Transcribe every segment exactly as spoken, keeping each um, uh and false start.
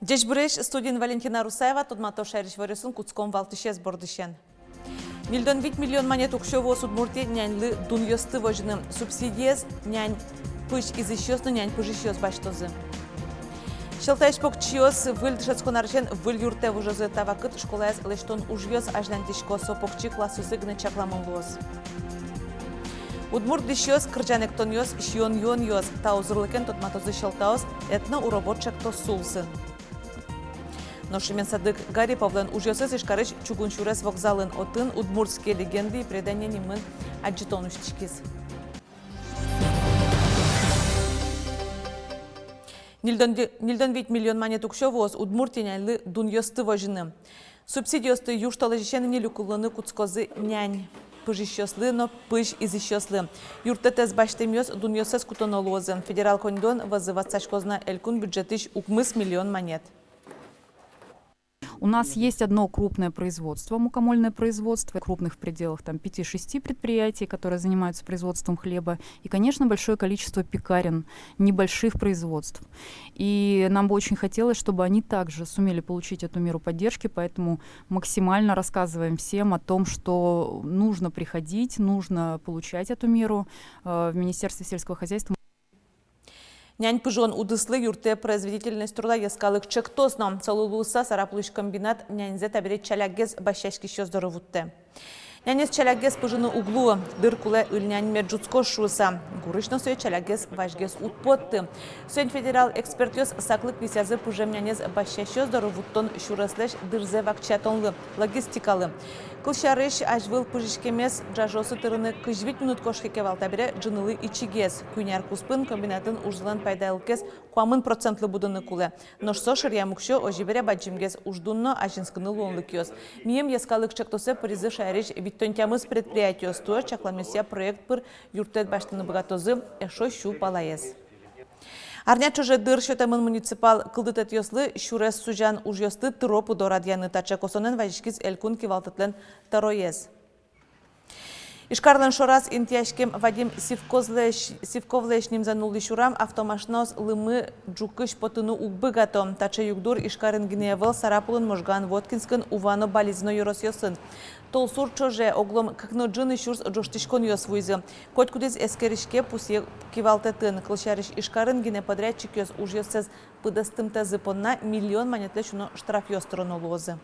Ӟечбуресь! Студиын Валентина Русаева. Тодмато шаерысь иворъёсын. Кутском валтӥсез бордысен. Ньыльдон вить миллион манет уксё вуоз Удмуртие няньлы дунъёсты возьыны. Субсидиез нянь пызь изисьёс но нянь пыжисьёс басьтозы. Сьӧлтаысь покчиос выль дышетскон арысен выль юртэ выжозы. Та вакытэ школаез лэсьтон ужъёс азьланьтӥсько, со покчи классъёсы гинэ чакламын луоз. Удмурт дӥсьёс, кырӟан-эктонъёс, сиён-юонъёс. Та узырлыкен тодматозы Сьӧлтаос этноуробот ӵектоссы улсын. Нош Шемен Садык Гариповлэн ужъёсыз Ижкарысь чугун сюрес вокзалын. Отын «Удмуртские легенды и предания» нимын адӟытон усьтӥськиз. Ньыльдон, ньыльдон вить миллион манет уксё вуоз Удмуртие няньлы дунъёсты возьыны. Субсидиосты южтолэзьысен ини люкылыны кутскозы нянь пыжисьёслы но пызь изисьёслы. Юрттэтэз басьтэмъёс дунъёссэс кутоно луозы. Федерал коньдон вӧзы ватсаськоз на элькун бюджетысь укмыс миллион манет. У нас есть одно крупное производство, мукомольное производство, крупных в пределах там пяти-шести предприятий, которые занимаются производством хлеба, и, конечно, большое количество пекарен, небольших производств. И нам бы очень хотелось, чтобы они также сумели получить эту меру поддержки, поэтому максимально рассказываем всем о том, что нужно приходить, нужно получать эту меру, э, в Министерстве сельского хозяйства. Нянь пыжон удыслы юрттэ «Производительность труда» йӧскалык ӵектос но. Солы луыса Сарапулысь комбинат няньзэ табере ӵалякгес басьяськисьёс доры вуттэ. Нянез ӵалякгес пыжыны уг луы, дыр кулэ ыльнянь мед ӝутскоз шуыса. Гурысь но сое ӵалякгес вазьгес уд потты. Соин федерал экспертъёс саклык висъязы пыжем нянез басьясьёс доры вуттон сюреслэсь дырзэ вакчиятонлы, логистикалы. Кылсярысь, азьвыл пыжиськемез ӝажыосы тырыны кызь вить минут кошке ке вал, табере ӝынылы ичигес. Куинь ар куспын комбинатын ужзылэн пайдаелыкез куамын процентлы будыны кулэ. Нош со шыръям уксё, озьы бере бадӟымгес уждун но азинскыны луонлыкъёс. Мием йӧскалык ӵектосэ пыризы шаерысь витьтон тямыс предприятиос. Туэ чакламъёсъя проект пыр юрттэт басьтыны быгатозы эшшо сю палаез. Арня ӵоже дыр сётэмын муниципал кылдытэтъёслы сюрес сузян ужъёсты тыро-пыдо радъяны. Таӵе косонэн вазиськиз элькун кивалтэтлэн тӧроез. Ижкарлэн шораз интыяськем Вадим Сивковлэсь, Сивковлэсь нимзэ нуллӥсь урам автомашинаос лымы ӝукысь потыны уг быгато. Таӵе югдур Ижкарын гинэ ӧвӧл, Сарапулын, Можгаын, Воткинскын, Ува но Балезино ёросъёсын. Толсур ӵоже оглом кык но ӝыны сюрс ӝожтӥськонъёс вуизы. Котькудӥз эскериське, пусъе кивалтэтын. Кылсярысь, Ижкарын гинэ подрядчикъёс ужъёссэс быдэстымтэзы понна миллион манетлэсь уно штрафъёс тыроно луозы.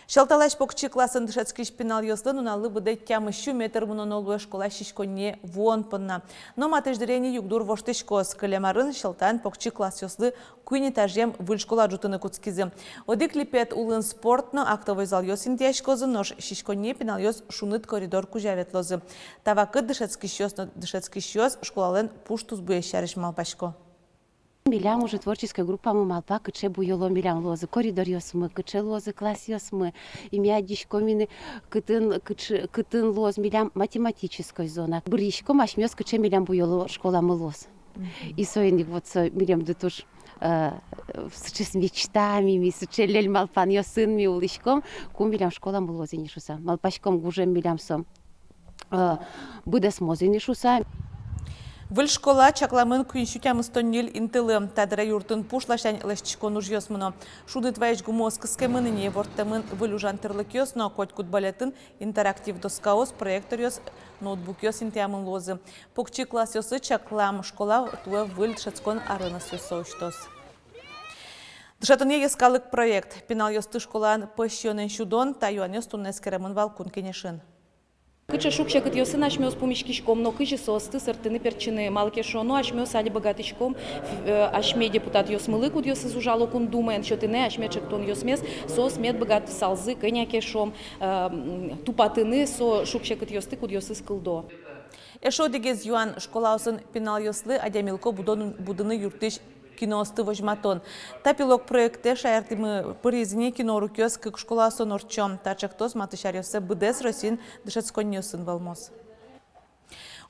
Сьӧлталэсь покчи классын дышетскись пиналъёслы нуналлы быдэ тямыс сю метр мыноно луэ школа сиськонние вуон понна. Но матысь дыре ини югдур воштӥськоз. Кылем арын Сьӧлтаын покчи классъёслы куинь этажъем выль школа ӝутыны кутскизы. Одӥг липет улын спорт но актовой залъёс интыяськозы, нош сиськонние пиналъёс шуныт коридор кузя ветлозы. Та вакытэ дышетскисьёс но, дышетскисьёс школалэн пуш тусбуез сярысь малпасько. Милям уже творческой группамы малпа, кыӵе буёло милям луозы коридоръёсмы, кыӵе луозы классъёсмы. И ми адӟиськом ини, кытын, кыӵе, кытын луоз милям математической зона. Быръиськом асьмеос, кыӵе милям буёло школамы луоз. Мгм. И соин ик вот со милемды туж, э, сыӵе мечта ми, ми сыӵе лель малпанъёсын ми улӥськом, ку милям школамы луоз ини шуыса. Малпаськом, гужем милям со, э, быдэсмоз ини шуыса. Выль школа чакламын куинь сю тямыстон ньыль интылы. Та дыре юртын пуш ласянь лэсьтӥськон ужъёс мыно. Шуныт вайись гумыос кыскемын ини, ворттэмын выль ужан тӥрлыкъёс но, котькуд балетын интерактив доскаос, проекторъёс, ноутбукъёс интыямын луозы. Покчи классъёслы чаклам школа туэ выль дышетскон арын ӧсъёссэ усьтоз. Дышетонъя йӧскалык проект. Пиналъёсты школаын пӧсь сиёнэн сюдон — та юанъёс туннэ эскеремын вал Кун Кенешын. Кыӵе шуг-секытъёсын асьмеос пумиськиськом но кызьы соосты сэрттыны-пертчыны, малы ке шуоно, асьмеос али быгатӥськом, э, асьме депутатъёсмылы, кудъёсыз ужало Кун Думаын, сётыны асьме ӵектонъёсмес, соос мед быгатысалзы, кӧня ке, шуом, э, м, тупатыны со шуг-секытъёсты, кудъёсыз кылдо. Эшшо одӥгез юан — школаосын пиналъёслы адямилыко будон-, будыны юрттӥсь киноосты возьматон. Та пилот проектэ шаертӥмы пыриз ини, киноурокъёс кык школаосын ортчо. Та ӵектос матысь аръёсы быдэс Россиын дышетсконниосын вӧлмоз.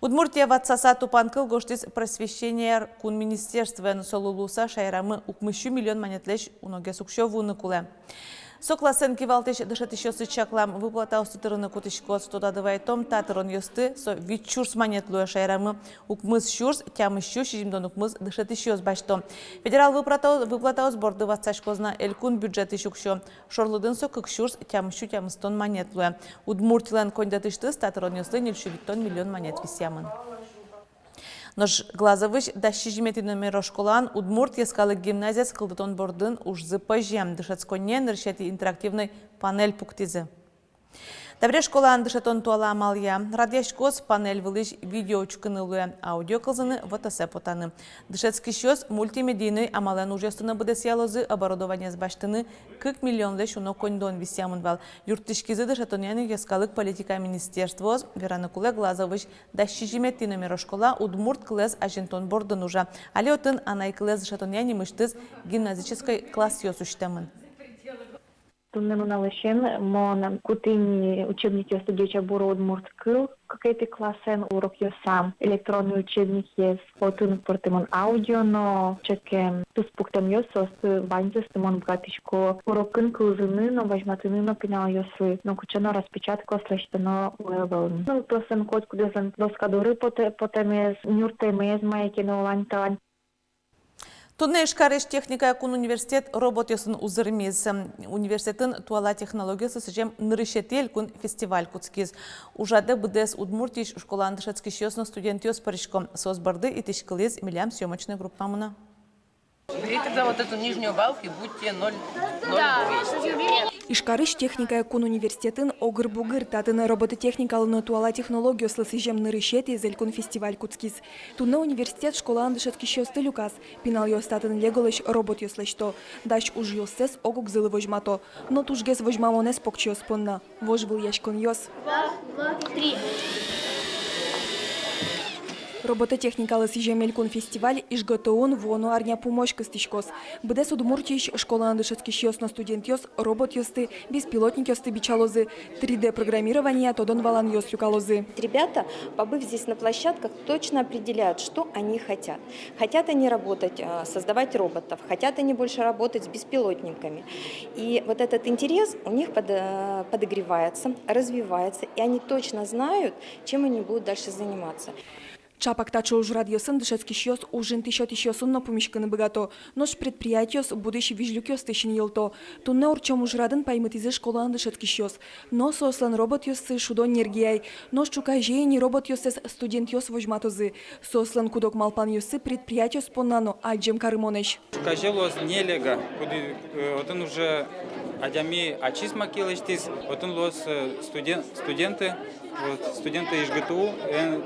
Удмуртия ватсаса тупанкыл гожтӥз Просвещенияя кун министерствоен. Солы луыса шаерамы укмыс сю миллион манетлэсь уногес уксё вуыны кулэ. Со классэн кивалтӥсь дышетӥсьёсты чаклам выплатаосты тырыны кутӥськоз. Тодады вайтом, та тыронъёсты со вить сюрс манет луэ шаерамы. Укмыс сюрс тямыс сю сизьымдон укмыс дышетӥсьёс басьто. Федерал выплата-, выплатаос борды ватсаськоз на элькун бюджетысь уксё. Шорлыдын со кык сюрс тямыс сю тямыстон манет луэ. Удмуртилэн коньдэтысьтыз та тыронъёслы ньыль сю витьтон миллион манет висъямын. Нош Глазовысь дас сизьыметӥ номеро школаын удмурт йӧскалык гимназиез кылдытон бордын ужзы пӧзе. Дышетсконние нырысетӥ интерактивной панель пуктӥзы. Табере школаын дышетон туала амалъя радъяськоз. Панель вылысь видео учкыны луэ, аудио кылзыны, вотэсэ потаны. Дышетскисьёс мультимедийной амалэн ужъёсты но быдэсъялозы. Оборудованиез басьтыны кык миллионлэсь уно коньдон висъямын вал. Юрттӥськизы дышетонъя но йӧскалык политика министерствоос. Вераны кулэ, Глазовысь дас сизьыметӥ номеро школа удмурт кылэз азинтон бордын ужа. Али отын анай кылэз дышетонъя нимысьтыз гимназической классъёс усьтэмын. Туннэ нуналысен мон кутӥ ни учебникъёсты «Ӟеч-а, бур-а, удмурт кыл» кыкетӥ классэн урокъёсам, электронный учебникъёс. Отын пыртэмын аудио но чекем туспуктэмъёс, соосты ваньзэсты мон быгатӥсько урокын кылзыны но, возьматыны но пиналъёслы, но кыӵе но распечаткаос лэсьтоно ӧвӧл ни. Ну, туспуктэмын котькудӥзлэн доска доры потэ-, потэмез, нюртэмез мае ке но вань та. Туннэ Ижкарысь техникая кун университет роботъёсын узырмиз. Университетын туала технологиослы сӥзем нырысетӥ элькун фестиваль кутскиз. Ужрадэ быдэс Удмуртиысь школаын дышетскисьёс но студентъёс пырисько. Соос борды итӥськылӥз милям съёмочной группамы но. Берите за вот эту нижнюю балку и будьте ноль, ноль. Ижкарысь техникая кун университетын огыр-бугыр, татын робототехникалы но туала технологиослы сӥзем нырысетӥез элькун фестиваль кутскиз. Туннэ университет школаын дышетскисьёсты люказ. Пиналъёс татын леголэсь роботъёс лэсьто, дась ужъёссэс ог-огзылы возьмато. Но тужгес возьмамонэз покчиос понна — вожвылъяськонъёс. Робототехникалы сӥзем элькун фестиваль ИжГТУ-ын вуоно арня пумозь кыстӥськоз. Быдэс Удмуртиысь школаын дышетскисьёс но студентъёс роботъёсты, беспилотникъёсты бичалозы, три дэ программированиея тодон-валанъёс люкалозы. Ребята, побыв здесь на площадках, точно определяют, что они хотят. Хотят они работать, э, создавать роботов, хотят они больше работать с беспилотниками. И вот этот интерес у них под-, э, подогревается, развивается, и они точно знают, чем они будут дальше заниматься. Чапак таӵе ужрадъёсын дышетскисьёс ужинты сётӥсьёсын но пумиськыны быгато. Нош предприятиос будӥсь визьлюкъёсты синйылто. Туннэ ортчем ужрадын паймытӥзы школаын дышетскисьёс. Но соослэн роботъёссы шудон нергияй. Нош ӵуказе ини роботъёссэс студентъёс возьматозы. Соослэн куд-ог малпанъёссы предприятиос понна но адӟем карымонэсь. Ӵуказе луоз нелега, куды, э, отын уже адями ачиз маке лэсьтӥз, отын луоз, э, студен-, студенты, вот, студенты ИжГТУ, э,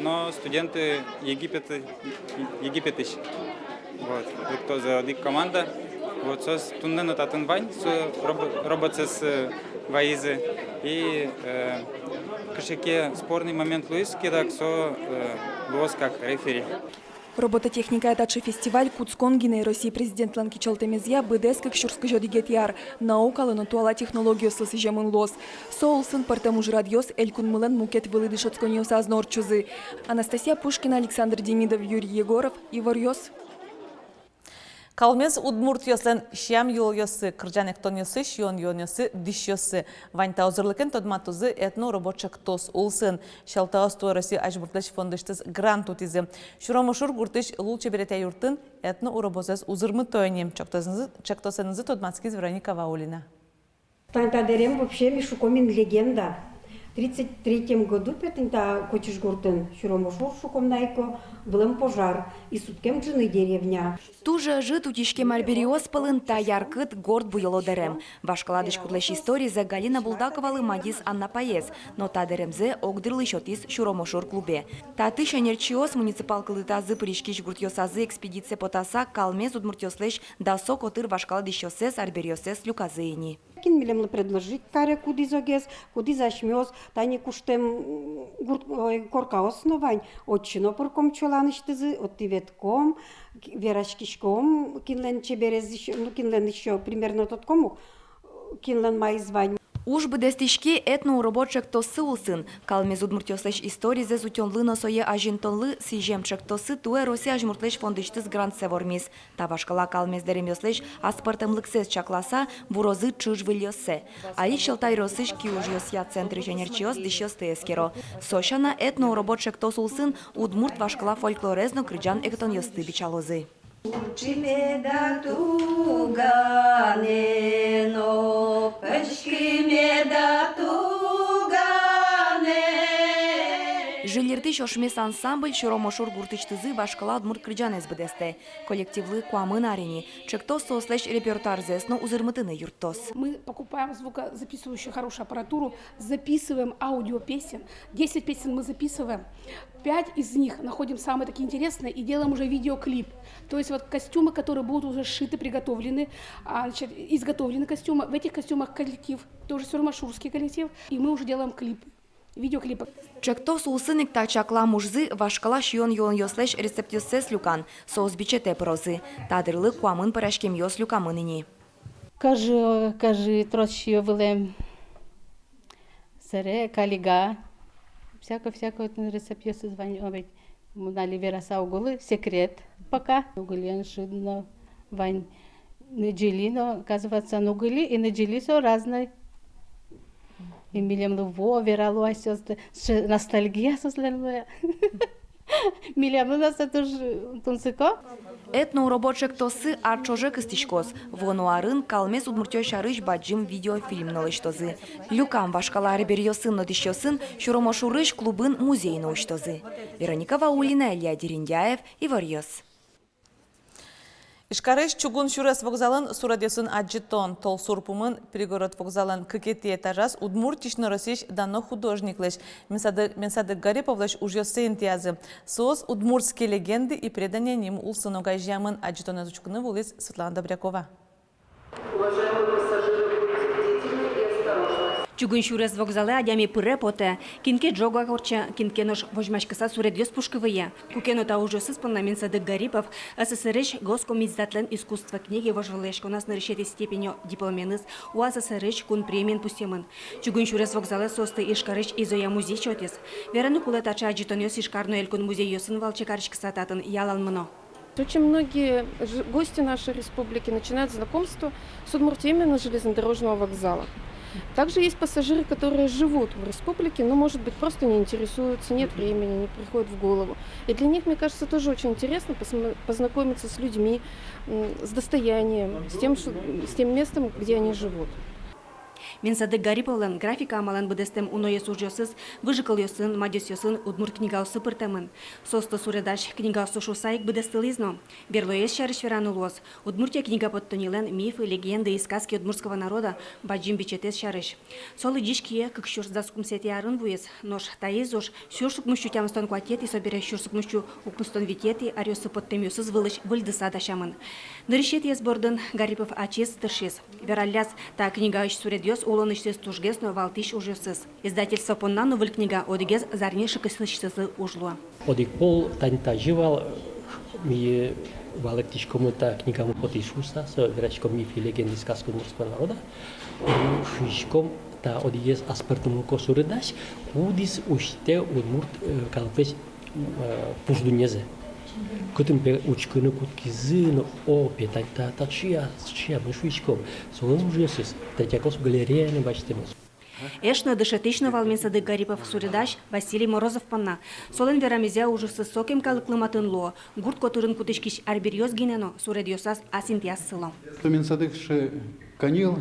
но студенты Египет, Египетысь. Вот, лыктозы одӥг команда. Вот, соос туннэ но татын вань, со робо-, роботсэс, э, вайизы. И, э, кыӵе ке спорный момент луиз ке, так со, э, луоз как рефери. Робототехникая таӵе фестиваль кутскон гинэ. Россия президентлэн кичӧлтэмезъя, быдэс кык сюрс кызь одӥгетӥ ар наукалы но туала технологиослы сӥземын луоз. Со улсын пӧртэм ужрадъёс элькунмылэн мукет вылӥ дышетсконъёсаз но ортчозы. Анастасия Пушкина, Александр Демидов, Юрий Егоров, «Иворъёс». Калмез удмуртъёслэн сям-йылолъёссы, кырӟан-эктонъёссы, сиён-юонъёссы, дӥсьёссы. Вань та узырлыкен тодматозы «Этноуробо» ӵектос улсын. Сьӧлтаос туэ Россия азьмуртлэсь фондысьтыз грант утӥзы. Сюромошур гуртысь лулчеберетъя юртын этноуробозэс узырмыто ини. Ӵектосэнызы, ӵектосэнызы тодматскиз Вероника Ваулина. Тань та дэрем вообще, ми шуком ини, легенда. Тридцать третьем году, пе, тань та Кочыш гуртын, Сюромошур шуком на ик, вылэм пожар, и сутскем ӝыны деревня. Туж ӧжыт утиськем арбериос пӧлын та яркыт, горд буёло дэрем. Вашкала дӥськутлэсь историзэ Галина Булдаковалы мадиз Анна апаез, но та дэремзэ огдырлы сётӥз Сюромошур клубе. Татысь ӧнерчиос муниципал кылдытазы пыриськись гуртъёсазы экспедицие потаса калмез удмуртъёслэсь дасо котыр вашкала дӥсьёссэс, арбериоссэс люказы ини. Кин милемлы предложить каре, кудӥз огез, кудӥз асьмеос, тани куштэм, м, гурт, ой, коркаос но вань, отчы но пырком чоланысьтызы, отӥ ветком, к-, вераськиськом, кинлэн чеберез ещё, ну, кинлэн ещё примерно тодком ук, кинлэн маиз вань. Уж быдэстӥське «Этноуробо» ӵектоссы улсын. Калмез удмуртъёслэсь историзэс утёнлы но сое азинтонлы сӥзем ӵектоссы туэ Россия азьмуртлэсь фондысьтыз грантсэ вормиз. Та вашкала калмез дэремъёслэсь аспӧртэмлыксэс чакласа, вурозы ӵыж-выльёссэ. Али Сьӧлта ёросысь киужъёсъя центрысь ӧнерчиос дӥсьёсты эскеро. Со сяна, «Этноуробо» ӵектос улсын удмурт вашкала фольклорез но кырӟан-эктонъёсты бичалозы. Учкиме да тугане но, пычкиме да тугане. Жильыртӥсь «Ошмес» ансамбль Сюромошур гуртысьтызы вашкала удмурт кырӟанэз быдэстэ. Коллективлы куамын ар ини. Ӵектос соослэсь репертуарзэс но узырмытыны юрттоз. Мы покупаем звукозаписывающую хорошую аппаратуру, записываем аудиопесен. Десять песен мы записываем. Пять из них находим самые такие интересные и делаем уже видеоклип. То есть вот костюмы, которые будут уже сшиты, приготовлены, а, значит, изготовлены костюмы. В этих костюмах коллектив, тоже сюромошурский коллектив. И мы уже делаем клип, видеоклипы. Ӵектос улсын ик та чаклам ужзы — вашкала сиён-юонъёслэсь рецептъёссэс люкан, соос бичетэ пырозы. Та дырлы куамын пӧраськемъёс люкамын ини. Кӧжы, кӧжы трос сиё вылэм. Сэре калига. Всяко, всяко отын рецептъёсыз вань, о, ведь мон али вераса уг улы, секрет пока. Нугылиен шыд но вань, нудӟыли но, оказывается, нугыли и нудӟыли со разной. И милемлы вуо, верало асьсэос, ше-, ностальгия соослэн луэ. Милемлы но со туж тунсыко. «Этноуробо» ӵектоссы ар ӵоже кыстӥськоз. Вуоно арын калмез удмуртъёс сярысь бадӟым видеофильм но лэсьтозы. Люкам вашкала арбериосын но дӥсьёсын Сюромошурысь клубын музей но усьтозы. Вероника Ваулина, Илья Дерендяев, «Иворъёс». Ижкарысь чугун сюрес вокзалын суредъёсын адӟытон. Толсур пумын Пригород вокзалын кыкетӥ этажаз Удмуртиысь но Россиысь дано художниклэсь Менсады-, Менсадык Гариповлэсь ужъёссэ интыязы. Соос «Удмуртские легенды и предания» ним улсын огазеямын. Адӟытонэз учкыны вуылӥз Светлана Добрякова. Уважаемые пассажиры, будьте бдительны и осторожны. Чугун сюрес вокзалэ адями пыре-потэ, кин ке ӝог-а ортче, кин ке нош возьмаськыса суредъёс пушкы выйе. Куке но та ужъёсыз понна Менсадык Гарипов СССР-ысь Госкомиздатлэн искусство книги вожвылъяськоназ нырысетӥ степенё дипломеныз, УАССР-ысь кун премиен пусъемын. Чугун сюрес вокзалэ соосты Ижкарысь «Изо-я» музей сётӥз. Вераны кулэ, таӵе адӟытонъёс Ижкар но элькун музейёсын валче кариськыса татын ялан мыно. Очень многие жи-, гости нашей республики начинают знакомство с Удмуртией именно с железнодорожного вокзала. Также есть пассажиры, которые живут в республике, но, может быть, просто не интересуются, нет времени, не приходит в голову. И для них, мне кажется, тоже очень интересно посмо-, познакомиться с людьми, м, с достоянием, с тем, ш-, с тем местом, где они живут. Менсадык Гариповлэн графика амалэн быдэстэм уноез ужъёсыз выжыкылъёсын, мадёсъёсын, удмурт книгаосы пыртэмын. Соосты суредась книгаосы шуыса ик быдэстылӥз но. Берлоез сярысь вераны луоз: «Удмуртия» книга поттоннилэн «Мифы, легенды и сказки удмуртского народа» бадӟым бичетэз сярысь. Со лыдӟись кие кык сюрс дас укмысетӥ арын вуиз, нош таиз уж сюрс укмыссю тямыстон куатетӥ, собере сюрс укмыссю укмыстон витетӥ аръёсы поттэмъёсыз вылысь выльдыса дасямын. Нырысетӥез бордын Гарипов ачиз тыршиз. Вералляз, та книгаысь суредъёс улонысьтыз тужгес но валтӥсь ужъёсыз. Издательство понна но выль книга одӥгез зарни шыкысысьтызы уж луэ. Одӥг пол тани тазьы вал, ми валэктӥськомы та книгамы потӥз шуыса, со вераськом «Мифы, легенды и сказки удмуртского народа». Ми шуиськом, та одӥгез аспӧртэмлыко суредась, кудӥз усьтэ удмурт, э, калыклэсь, э, пуш дуннезэ. Кытын, пе, учкыны кутскизы но, о, пе, тани та, та сыӵе, сыӵе, ми шуиськом. Солэн ужъёсыз Третьяковской галереяын басьтэмын. Эш но, дышетӥсь но вал Менсадык Гарипов суредась Василий Морозов понна. Солэн верамезъя, ужъёсыз сокем калыклы матын луо. Гурт котырын кутӥськись арбериос гинэ но суредъёсаз ас интыяз сыло. Менсадык сыӵе каньыл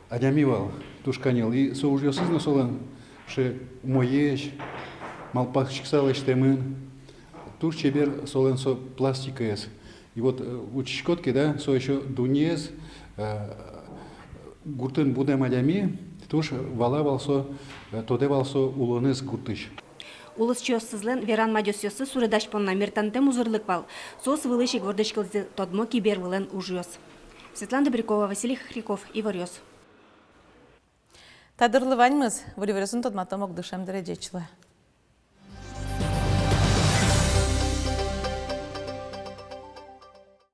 адями вал, туж каньыл. И со ужъёсыз но солэн сыӵе умоесь, малпаськыса лэсьтэмын. Туж чебер солэн со пластикаез. И вот, э, учкиськод ке, да, со ещё дуннеез, э, гуртын будэм адями туж вала вал со, э, тодэ вал со улонэз гуртысь. Улосчиоссылэн веран мадёсъёссы суредась понна мертантэм узырлык вал. Соос вылысь ик вордӥськылӥзы тодмо кибервылэн ужъёс. Светлана Добрякова, Василий Хохряков, «Иворъёс». Та дырлы ваньмыз. Выль иворъёсын тодматом ук дышем дыре. Ӟеч луэ.